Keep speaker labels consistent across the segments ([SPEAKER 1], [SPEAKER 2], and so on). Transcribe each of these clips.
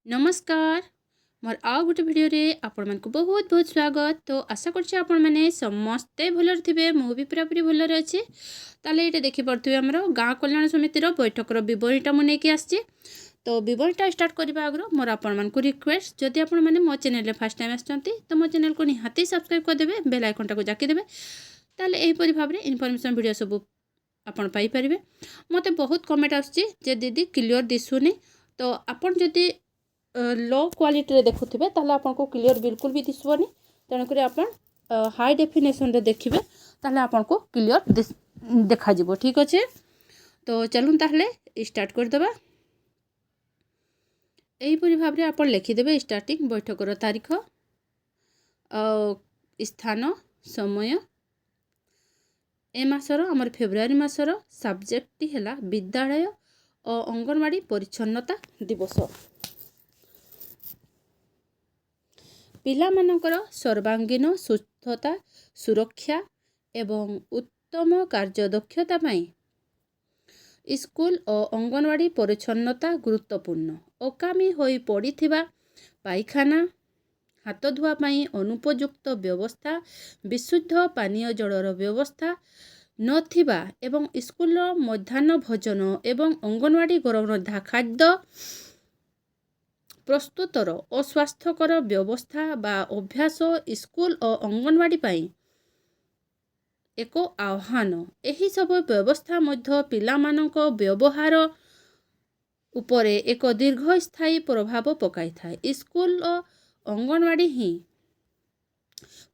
[SPEAKER 1] ନମସ୍କାର, ମୋର ଆଉ ଗୋଟେ ଭିଡ଼ିଓରେ ଆପଣମାନଙ୍କୁ ବହୁତ ବହୁତ ସ୍ୱାଗତ। ତ ଆଶା କରୁଛି ଆପଣମାନେ ସମସ୍ତେ ଭଲରେ ଥିବେ। ମୁଁ ବି ପୁରାପୁରି ଭଲରେ ଅଛି। ତାହେଲେ ଏଇଟା ଦେଖିପାରୁଥିବେ, ଆମର ଗାଁ କଲ୍ୟାଣ ସମିତିର ବୈଠକର ବିବରଣୀଟା ମୁଁ ନେଇକି ଆସିଛି। ତ ବିବରଣୀଟା ଷ୍ଟାର୍ଟ କରିବା ଆଗରୁ ମୋର ଆପଣମାନଙ୍କୁ ରିକ୍ୱେଷ୍ଟ, ଯଦି ଆପଣମାନେ ମୋ ଚ୍ୟାନେଲରେ ଫାର୍ଷ୍ଟ ଟାଇମ୍ ଆସିଛନ୍ତି ତ ମୋ ଚ୍ୟାନେଲକୁ ନିହାତି ସବସ୍କ୍ରାଇବ୍ କରିଦେବେ, ବେଲ୍ ଆଇକନ୍ଟାକୁ ଜାକିଦେବେ, ତାହେଲେ ଏହିପରି ଭାବରେ ଇନଫର୍ମେସନ୍ ଭିଡ଼ିଓ ସବୁ ଆପଣ ପାଇପାରିବେ। ମୋତେ ବହୁତ କମେଣ୍ଟ ଆସୁଛି ଯେ ଦିଦି କ୍ଲିଅର୍ ଦିଶୁନି। ତ ଆପଣ ଯଦି ଲୋ କ୍ୱାଲିଟିରେ ଦେଖୁଥିବେ ତାହେଲେ ଆପଣଙ୍କୁ କ୍ଲିଅର୍ ବିଲକୁଲ ବି ଦିଶିବନି। ତେଣୁକରି ଆପଣ ହାଇ ଡେଫିନେସନ୍ରେ ଦେଖିବେ, ତାହେଲେ ଆପଣଙ୍କୁ କ୍ଲିଅର୍ ଦେଖାଯିବ। ଠିକ୍ ଅଛି, ତ ଚାଲୁন ତାହେଲେ ଷ୍ଟାର୍ଟ କରିଦେବା। ଏହିପରି ଭାବରେ ଆପଣ ଲେଖିଦେବେ ଷ୍ଟାର୍ଟିଂ, ବୈଠକର ତାରିଖ, ସ୍ଥାନ, ସମୟ। ଏ ମାସର, ଆମର ଫେବୃଆରୀ ମାସର ସବଜେକ୍ଟଟି ହେଲା ବିଦ୍ୟାଳୟ ଓ ଅଙ୍ଗନବାଡ଼ି ପରିଚ୍ଛନ୍ନତା ଦିବସ। ପିଲାମାନଙ୍କର ସର୍ବାଙ୍ଗୀନ ସୁସ୍ଥତା, ସୁରକ୍ଷା ଏବଂ ଉତ୍ତମ କାର୍ଯ୍ୟଦକ୍ଷତା ପାଇଁ ସ୍କୁଲ ଓ ଅଙ୍ଗନବାଡ଼ି ପରିଚ୍ଛନ୍ନତା ଗୁରୁତ୍ୱପୂର୍ଣ୍ଣ। ଅକାମୀ ହୋଇ ପଡ଼ିଥିବା ପାଇଖାନା, ହାତ ଧୁଆ ପାଇଁ ଅନୁପଯୁକ୍ତ ବ୍ୟବସ୍ଥା, ବିଶୁଦ୍ଧ ପାନୀୟ ଜଳର ବ୍ୟବସ୍ଥା ନଥିବା ଏବଂ ସ୍କୁଲର ମଧ୍ୟାହ୍ନ ଭୋଜନ ଏବଂ ଅଙ୍ଗନବାଡ଼ି ଗରମ ରନ୍ଧା ଖାଦ୍ୟ ପ୍ରସ୍ତୁତର ଅସ୍ୱାସ୍ଥ୍ୟକର ବ୍ୟବସ୍ଥା ବା ଅଭ୍ୟାସ ସ୍କୁଲ ଓ ଅଙ୍ଗନବାଡ଼ି ପାଇଁ ଏକ ଆହ୍ୱାନ। ଏହିସବୁ ବ୍ୟବସ୍ଥା ମଧ୍ୟ ପିଲାମାନଙ୍କ ବ୍ୟବହାର ଉପରେ ଏକ ଦୀର୍ଘସ୍ଥାୟୀ ପ୍ରଭାବ ପକାଇଥାଏ। ସ୍କୁଲ ଓ ଅଙ୍ଗନବାଡ଼ି ହିଁ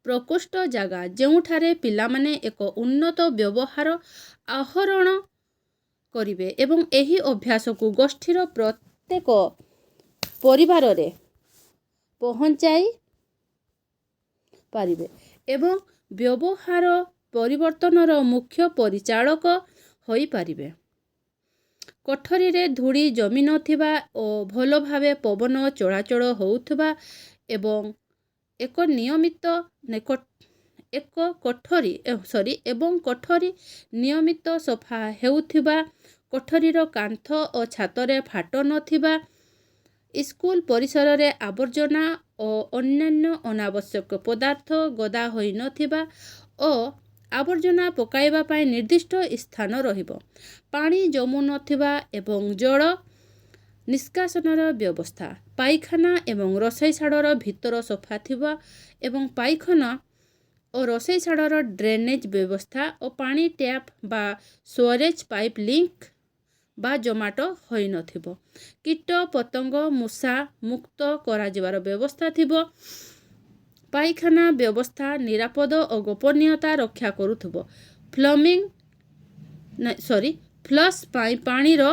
[SPEAKER 1] ପ୍ରକୃଷ୍ଟ ଜାଗା ଯେଉଁଠାରେ ପିଲାମାନେ ଏକ ଉନ୍ନତ ବ୍ୟବହାର ଆହରଣ କରିବେ ଏବଂ ଏହି ଅଭ୍ୟାସକୁ ଗୋଷ୍ଠୀର ପ୍ରତ୍ୟେକ ପରିବାରରେ ପହଞ୍ଚାଇ ପାରିବେ ଏବଂ ବ୍ୟବହାର ପରିବର୍ତ୍ତନର ମୁଖ୍ୟ ପରିଚାଳକ ହୋଇପାରିବେ। କୋଠରୀରେ ଧୂଳି ଜମି ନଥିବା ଓ ଭଲ ଭାବେ ପବନ ଚଳାଚଳ ହେଉଥିବା ଏବଂ ଏକ ନିୟମିତ ଏକ କୋଠରୀ ସରି ଏବଂ କୋଠରୀ ନିୟମିତ ସଫା ହେଉଥିବା, କୋଠରୀର କାନ୍ଥ ଓ ଛାତରେ ଫାଟ ନଥିବା, ସ୍କୁଲ ପରିସରରେ ଆବର୍ଜନା ଓ ଅନ୍ୟାନ୍ୟ ଅନାବଶ୍ୟକ ପଦାର୍ଥ ଗଦା ହୋଇନଥିବା ଓ ଆବର୍ଜନା ପକାଇବା ପାଇଁ ନିର୍ଦ୍ଦିଷ୍ଟ ସ୍ଥାନ ରହିବ, ପାଣି ଜମୁନଥିବା ଏବଂ ଜଳ ନିଷ୍କାସନର ବ୍ୟବସ୍ଥା, ପାଇଖାନା ଏବଂ ରୋଷେଇଶାଳର ଭିତର ସଫା ଥିବା ଏବଂ ପାଇଖାନା ଓ ରୋଷେଇଶାଳର ଡ୍ରେନେଜ୍ ବ୍ୟବସ୍ଥା ଓ ପାଣି ଟ୍ୟାପ୍ ବା ସ୍ୱରେଜ୍ ପାଇପ୍ ଲିଙ୍କ୍ ବା ଜମାଟ ହୋଇନଥିବ, କୀଟ ପତଙ୍ଗ ମୂଷା ମୁକ୍ତ କରାଯିବାର ବ୍ୟବସ୍ଥା ଥିବ, ପାଇଖାନା ବ୍ୟବସ୍ଥା ନିରାପଦ ଓ ଗୋପନୀୟତା ରକ୍ଷା କରୁଥିବ, ଫ୍ଲମିଂ ସରି ଫ୍ଲସ୍ ପାଇଁ ପାଣିର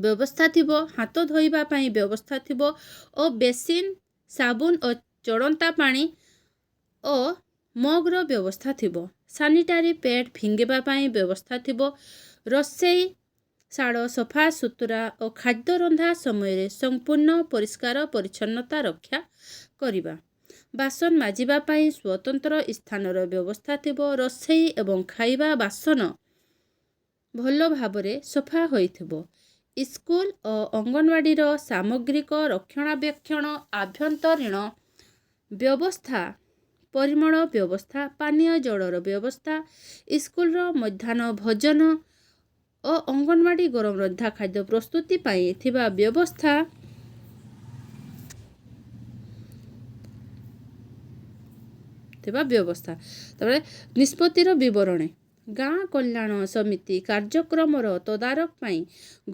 [SPEAKER 1] ବ୍ୟବସ୍ଥା ଥିବ, ହାତ ଧୋଇବା ପାଇଁ ବ୍ୟବସ୍ଥା ଥିବ ଓ ବେସିନ୍, ସାବୁନ ଓ ଚଳନ୍ତା ପାଣି ଓ ମଗ୍ର ବ୍ୟବସ୍ଥା ଥିବ, ସାନିଟାରୀ ପ୍ୟାଡ଼୍ ଫିଙ୍ଗିବା ପାଇଁ ବ୍ୟବସ୍ଥା ଥିବ, ରୋଷେଇ ଶାଳ ସଫା ସୁତୁରା ଓ ଖାଦ୍ୟ ରନ୍ଧା ସମୟରେ ସମ୍ପୂର୍ଣ୍ଣ ପରିଷ୍କାର ପରିଚ୍ଛନ୍ନତା ରକ୍ଷା କରିବା, ବାସନ ମାଜିବା ପାଇଁ ସ୍ୱତନ୍ତ୍ର ସ୍ଥାନର ବ୍ୟବସ୍ଥା ଥିବ, ରୋଷେଇ ଏବଂ ଖାଇବା ବାସନ ଭଲ ଭାବରେ ସଫା ହୋଇଥିବ। ସ୍କୁଲ ଓ ଅଙ୍ଗନବାଡ଼ିର ସାମଗ୍ରିକ ରକ୍ଷଣାବେକ୍ଷଣ, ଆଭ୍ୟନ୍ତରୀଣ ବ୍ୟବସ୍ଥା, ପରିମଳ ବ୍ୟବସ୍ଥା, ପାନୀୟ ଜଳର ବ୍ୟବସ୍ଥା, ସ୍କୁଲର ମଧ୍ୟାହ୍ନ ଭୋଜନ ଓ ଅଙ୍ଗନବାଡ଼ି ଗରମ ରନ୍ଧା ଖାଦ୍ୟ ପ୍ରସ୍ତୁତି ପାଇଁ ଥିବା ବ୍ୟବସ୍ଥା। ତାପରେ ନିଷ୍ପତ୍ତିର ବିବରଣୀ। ଗାଁ କଲ୍ୟାଣ ସମିତି କାର୍ଯ୍ୟକ୍ରମର ତଦାରଖ ପାଇଁ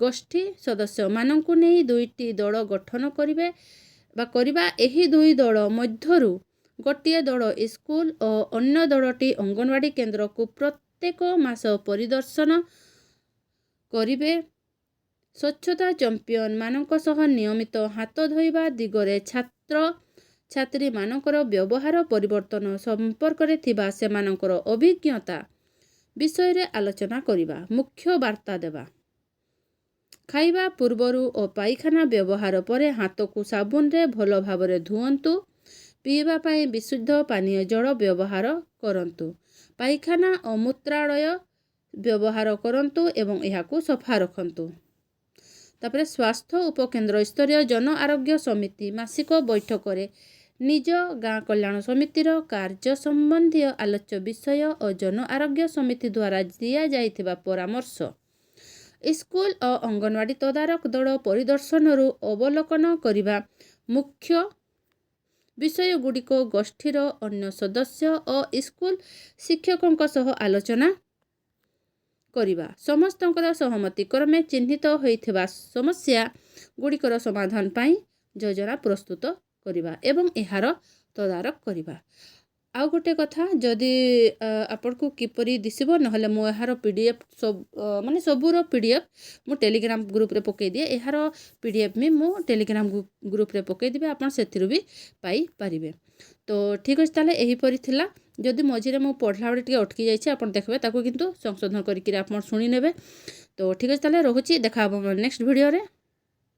[SPEAKER 1] ଗୋଷ୍ଠୀ ସଦସ୍ୟମାନଙ୍କୁ ନେଇ ଦୁଇଟି ଦଳ ଗଠନ କରିବେ ବା କରିବା। ଏହି ଦୁଇ ଦଳ ମଧ୍ୟରୁ ଗୋଟିଏ ଦଳ ସ୍କୁଲ ଓ ଅନ୍ୟ ଦଳଟି ଅଙ୍ଗନବାଡ଼ି କେନ୍ଦ୍ରକୁ ପ୍ରତ୍ୟେକ ମାସ ପରିଦର୍ଶନ କରିବେ। ସ୍ୱଚ୍ଛତା ଚମ୍ପିଅନମାନଙ୍କ ସହ ନିୟମିତ ହାତ ଧୋଇବା ଦିଗରେ ଛାତ୍ରଛାତ୍ରୀମାନଙ୍କର ବ୍ୟବହାର ପରିବର୍ତ୍ତନ ସମ୍ପର୍କରେ ଥିବା ସେମାନଙ୍କର ଅଭିଜ୍ଞତା ବିଷୟରେ ଆଲୋଚନା କରିବା, ମୁଖ୍ୟ ବାର୍ତ୍ତା ଦେବା। ଖାଇବା ପୂର୍ବରୁ ଓ ପାଇଖାନା ବ୍ୟବହାର ପରେ ହାତକୁ ସାବୁନରେ ଭଲ ଭାବରେ ଧୁଅନ୍ତୁ। ପିଇବା ପାଇଁ ବିଶୁଦ୍ଧ ପାନୀୟ ଜଳ ବ୍ୟବହାର କରନ୍ତୁ। ପାଇଖାନା ଓ ମୂତ୍ରାଳୟ ବ୍ୟବହାର କରନ୍ତୁ ଏବଂ ଏହାକୁ ସଫା ରଖନ୍ତୁ। ତାପରେ ସ୍ୱାସ୍ଥ୍ୟ ଉପକେନ୍ଦ୍ର ସ୍ତରୀୟ ଜନ ଆରୋଗ୍ୟ ସମିତି ମାସିକ ବୈଠକରେ ନିଜ ଗାଁ କଲ୍ୟାଣ ସମିତିର କାର୍ଯ୍ୟ ସମ୍ବନ୍ଧୀୟ ଆଲୋଚ୍ୟ ବିଷୟ ଓ ଜନ ଆରୋଗ୍ୟ ସମିତି ଦ୍ୱାରା ଦିଆଯାଇଥିବା ପରାମର୍ଶ, ସ୍କୁଲ ଓ ଅଙ୍ଗନବାଡ଼ି ତଦାରଖ ଦଳ ପରିଦର୍ଶନରୁ ଅବଲୋକନ କରିବା ମୁଖ୍ୟ ବିଷୟଗୁଡ଼ିକ ଗୋଷ୍ଠୀର ଅନ୍ୟ ସଦସ୍ୟ ଓ ସ୍କୁଲ ଶିକ୍ଷକଙ୍କ ସହ ଆଲୋଚନା କରିବା, ସମସ୍ତଙ୍କର ସହମତି କ୍ରମେ ଚିହ୍ନିତ ହୋଇଥିବା ସମସ୍ୟା ଗୁଡ଼ିକର ସମାଧାନ ପାଇଁ ଯୋଜନା ପ୍ରସ୍ତୁତ କରିବା ଏବଂ ଏହାର ତଦାରଖ କରିବା। ଆଉ ଗୋଟେ କଥା, ଯଦି ଆପଣଙ୍କୁ କିପରି ଦିଶିବ, ନହେଲେ ମୁଁ ଏହାର ପିଡିଏଫ୍ ସବୁ, ମାନେ ସବୁର ପିଡିଏଫ୍ ମୁଁ ଟେଲିଗ୍ରାମ ଗ୍ରୁପ୍ରେ ପକାଇ ଦିଏ। ଏହାର ପିଡିଏଫ୍ ବି ମୁଁ ଟେଲିଗ୍ରାମ ଗ୍ରୁପ୍ରେ ପକାଇଦେବି, ଆପଣ ସେଥିରୁ ବି ପାଇପାରିବେ। ତ ଠିକ୍ ଅଛି, ତାହେଲେ ଏହିପରି ଥିଲା। ଯଦି ମଝିରେ ମୁଁ ପଢ଼ିଲା ବେଳେ ଟିକେ ଅଟକି ଯାଇଛି, ଆପଣ ଦେଖିବେ, ତାକୁ କିନ୍ତୁ ସଂଶୋଧନ କରିକିରି ଆପଣ ଶୁଣିନେବେ। ତ ଠିକ୍ ଅଛି, ତାହେଲେ ରହୁଛି। ଦେଖା ହେବ ନେକ୍ସଟ ଭିଡ଼ିଓରେ।